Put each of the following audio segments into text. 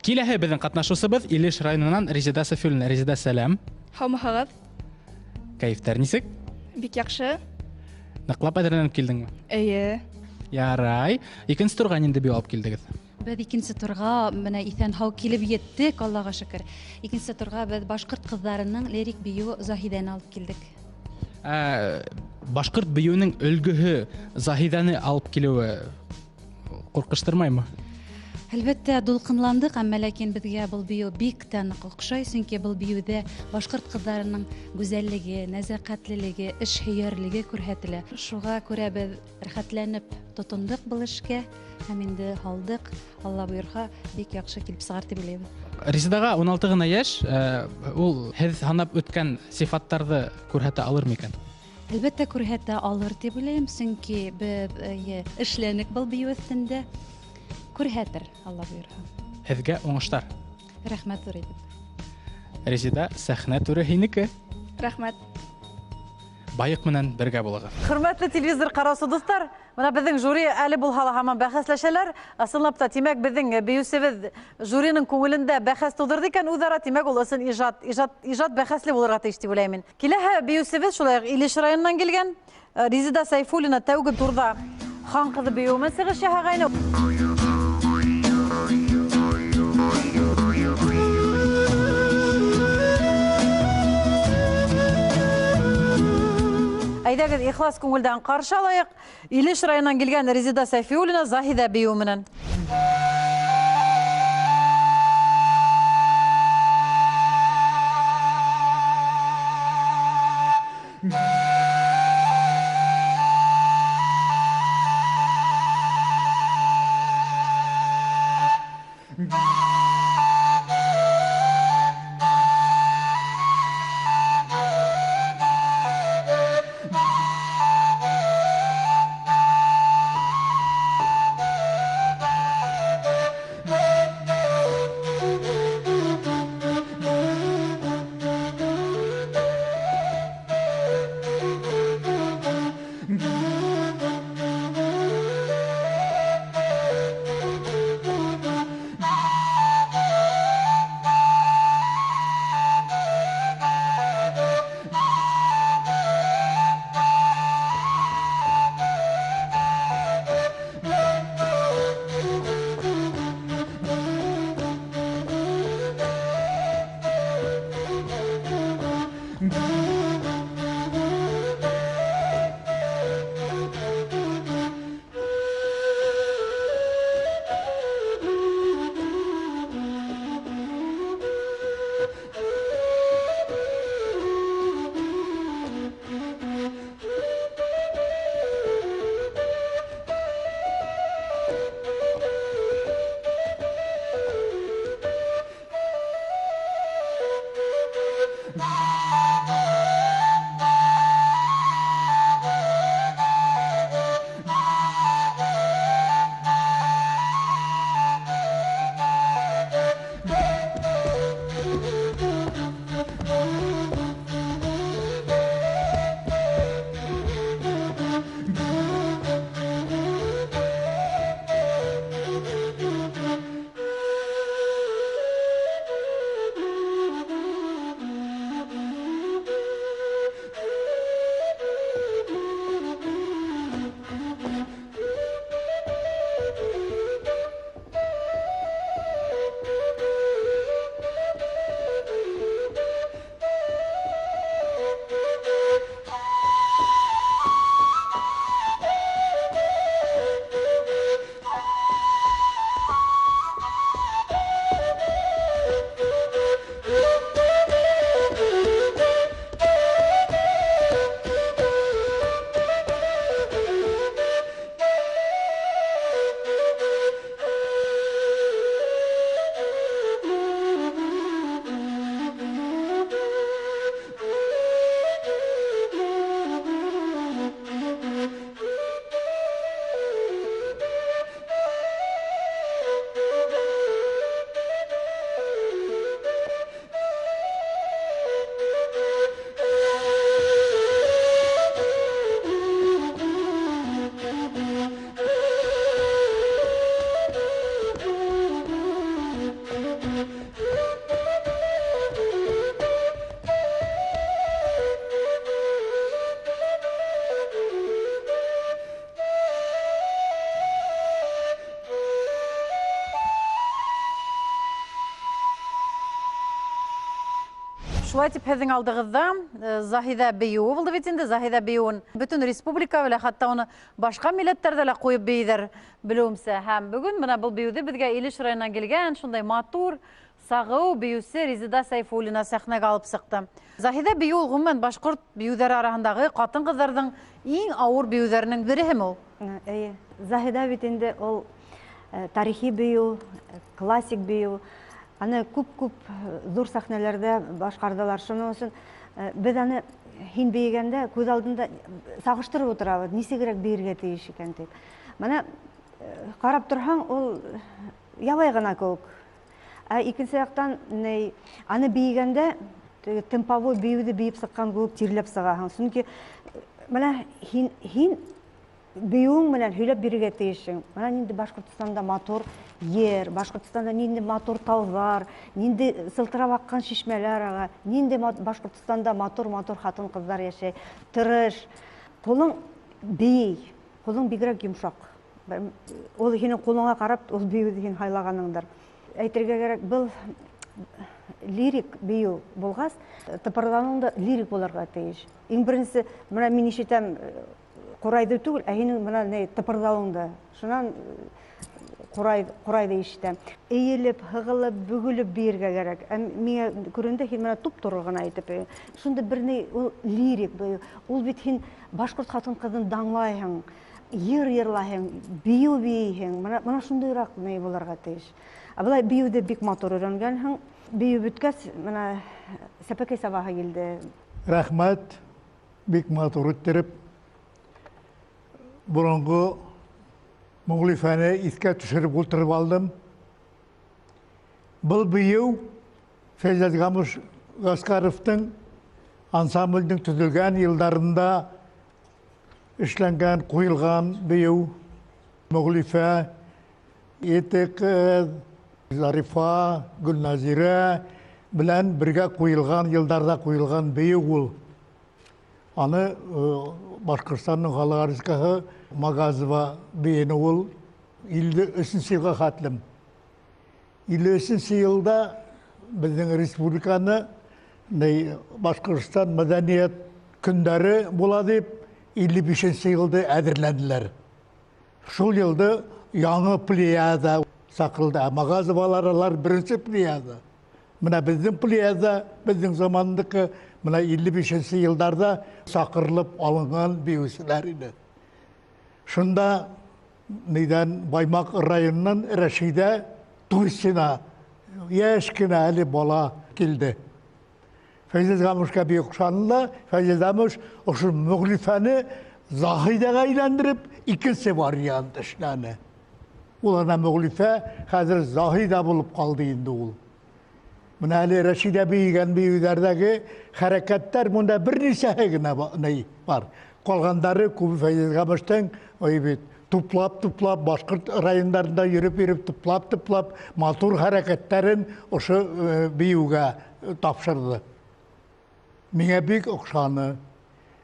Киләһе беҙҙең ҡатнашыусыбыҙ Илеш районынан Резеда Сафиуллина. Резеда, сәләм. Һаумыһығыҙ. Кәйефтәр нисек? Бик яҡшы. Ныҡлап әҙерләнеп килдеңме? Эйе. Ярай. Икенсе турға ниндәй бейеү алып килдегеҙ? Беҙ икенсе турға менә иҫән һау килеп еттек, Аллаға шөкөр. Икенсе турға беҙ башҡорт ҡыҙҙарының лирик бейеүе Заһиҙәне алып килдек. Башҡорт бейеүенең өлгөһө Заһиҙәне алып килеүе ҡурҡыштырмаймы? Әлбәттә, дулҡынландыҡ, әммә ләкин беҙгә был бейеү бик тә ныҡ оҡшай, сөнки был бейеүҙә башҡорт ҡыҙҙарының гүзәллеге, нәзәкәтлелеге, эшһөйәрлеге күрһәтелә. Шуға күрә беҙ рәхәтләнеп тотондоҡ был эшкә һәм инде һалдыҡ. Алла бойорһа, бик яҡшы килеп сығар тип уйлайбыҙ. Резедаға 16 ғына йәш, ул һеҙ һанап үткән сифаттарҙы күрһәтә алыр микән? Әлбәттә, күрһәтә алыр тип уйлайым, сөнки беҙ эшләнек был бейеү өҫтөндә. Күрһәтер, Алла бойорһа. Һеҙгә уңыштар. Рәхмәт ҙур итеп. Резеда, сәхнә түре һинеке. Рәхмәт. Байыҡ менән бергә булығыҙ. Хөрмәтле телевизор ҡараусы дуҫтар, бына беҙҙең жюри әле булһа ла һаман бәхәсләшәләр. Ысынлап та, тимәк, беҙҙең бейеүсебеҙ жюриның күңелендә бәхәс тыуҙырҙы икән үҙ-ара, тимәк, ул ысын ижад бәхәсле булырға тейеш тип уйлайым мин. Киләһе бейеүсебеҙ шулай уҡ Илеш районынан килгән Резеда Сәйфуллина тәүге турҙа Хан ҡыҙы бейеүе менән сығыш яһағайны. Әйҙәгеҙ, ихлас күңелдән ҡаршы алайыҡ. Илеш районынан килгән Резеда Сәйфуллина Заһиҙә бейеүе менән. Шулай тип һеҙҙең алдығыҙҙа Заһиҙә бейеүе булды бит инде. Заһиҙә бейеүен бөтөн республика белә, хатта уны башҡа милләттәрҙә лә ҡуйып бейейҙәр, белеүемсә. Һәм бөгөн бына был бейеүҙе беҙгә Илеш районынан килгән шундай матур сағыу бейеүсе Резеда Сәйфуллина сәхнәгә алып сыҡты. Заһиҙә бейеү ул ғөмүмән башҡорт бейеүҙәре араһындағы ҡатын-ҡыҙҙарҙың иң ауыр бейеүҙәренең береһеме ул? Эйе. Заһиҙә бит инде ул тарихи бейеү, классик бейеү. Аны күп-күп ҙур сәхнәләрҙә башҡарҙылар. Шуның өсөн беҙ аны һин бейегәндә күҙ алдында сағыштырып ултырабыҙ, нисегерәк бейергә тейеш икән тип. Бына ҡарап торһаң, ул ябай ғына кеүек. Ә икенсе яҡтан, аны бейегәндә теге темповой бейеүҙе бейеп сыҡҡан кеүек тирләп сығаһың. Сөнки бына һин бейеүең менән һөйләп бирергә тейешһең. Бына ниндәй Башҡортостанда матур ер, Башҡортостанда ниндәй матур тауҙар, ниндәй сылтырап аҡҡан шишмәләр аға, ниндәй Башҡортостанда матур-матур ҡатын-ҡыҙҙар йәшәй. Тырыш, ҡулың бейей, ҡулың бигерәк йомшаҡ. Ул һинең ҡулыңа ҡарап, ул бейеүҙе һин һайлағаныңдыр. Әйтергә кәрәк, был лирик бейеү булғас, тыпырҙаныу ҙа лирик булырға тейеш. Иң беренсе, бына мин ишетәм, ҡурайҙы түгел, ә һинең бына ни тыпырҙауыңды. Шунан ҡурайҙы ишетәм. Эйелеп, һығылып, бөгөлөп бейергә кәрәк. Ә миңә күренде, һин бына туп-тура ғына итеп. Шунда бер ни, ул лирик бейеү. Ул бит һин башҡорт ҡатын-ҡыҙын данлайһың, йыр йырлайһың, бейеү бейейһең. Бына шундайыраҡ ни булырға тейеш. Ә былай бейеүҙе бик матур өйрәнгәнһең. Бейеү бөткәс, бына сәпәкәй сабаһы килде. Рәхмәт, бик матур иттереп боронғо Моғлифәне иҫкә төшөрөп ултырып алдым. Был бейеү Фәйзәт Гамыш Ғәскәровтың ансамблдең төҙөлгән йылдарында эшләнгән, ҡуйылған бейеү. Моғлифә, Ете ҡыҙ, Зарифа, Гөлназирә белән бергә ҡуйылған йылдарҙа ҡуйылған бейеү ул. Аны Башҡортостандың халыҡ артисткаһы Магазова бейене ул илле өсөнсө йылға хәтлем. Илле өсөнсө йылда беҙҙең республиканы Башҡортостан мәҙәниәт көндәре була тип илле бишенсе йылды әҙерләнделәр. Шул йылды яңы плеяда саҡырылды. Ә Магазовалар алар беренсе плеяда. Бына беҙҙең плеяда, беҙҙең замандыҡы, бына илле бишенсе йылдарҙа саҡырылып алынған бейеүселәр ине. Шунда нейҙән Баймаҡ районынан Рәшиҙә Туйсина йәш кенә әле бала килде. Фәйзәт Ғамышҡа бик оҡшаны ла, Фәйзәт Ғамыш ошо Моғлифәне Заһиҙәгә әйләндереп икенсе вариант эшләне. Ул ана Моғлифә хәҙер Заһиҙә булып ҡалды инде ул. Бына әле Рәшиҙә бейегән бейеүҙәрҙәге хәрәкәттәр бында бер нисәһе генә бар. Ҡалғандары күбе Фәйзәт Ғамыштың, ой бит, туплап-туплап башҡорт райондарында йөрөп-йөрөп туплап-туплап матур хәрәкәттәрен ошо бейеүгә тапшырҙы. Миңә бик оҡшаны.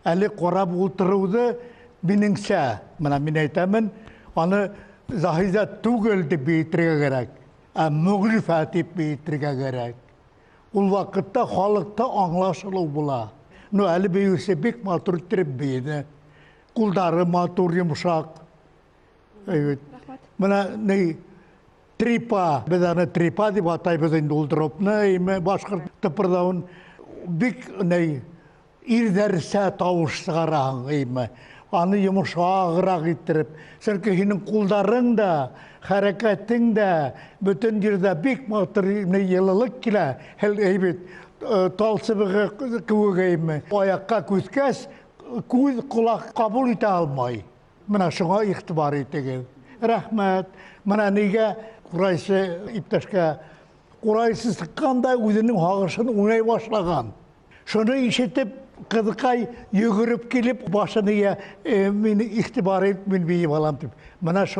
Әле ҡарап ултырыуҙы минеңсә, бына мин әйтәмен, аны Заһиҙә түгел тип бейетергә кәрәк, ә Моғлифә тип бейетергә кәрәк. Ул ваҡытта халыҡта аңлашылыу була. Әле бейеүсе бик матур иттереп бейене. Ҡулдары матур, йомшаҡ. Әйбәт. Рәхмәт. Бына ни трипа, беҙ аны трипа тип атайбыҙ инде ул дропны, име башҡорт тыпырҙауын бик ни ирҙәрсә тауыш сығараһың, име. Аны йомшағыраҡ иттереп, сөнки һинең ҡулдарың да, хәрәкәтең дә бөтөн ерҙә бик матур ни йылылыҡ килә. Һәл әйбәт, тал сыбығы кеүек әйме. Аяҡҡа күскәс, күҙ ҡолаҡ ҡабул итә алмай. Бына шуңа иғтибар итегеҙ. Рәхмәт. Бына нигә ҡурайсы иптәшкә ҡурайсы сыҡҡанда үҙенең һағышын уйнай башлаған. Шуны ишетеп, ҡыҙыҡай йүгереп килеп, башын эйә, мин иғтибар ит, мин бейеп алам тип. Бына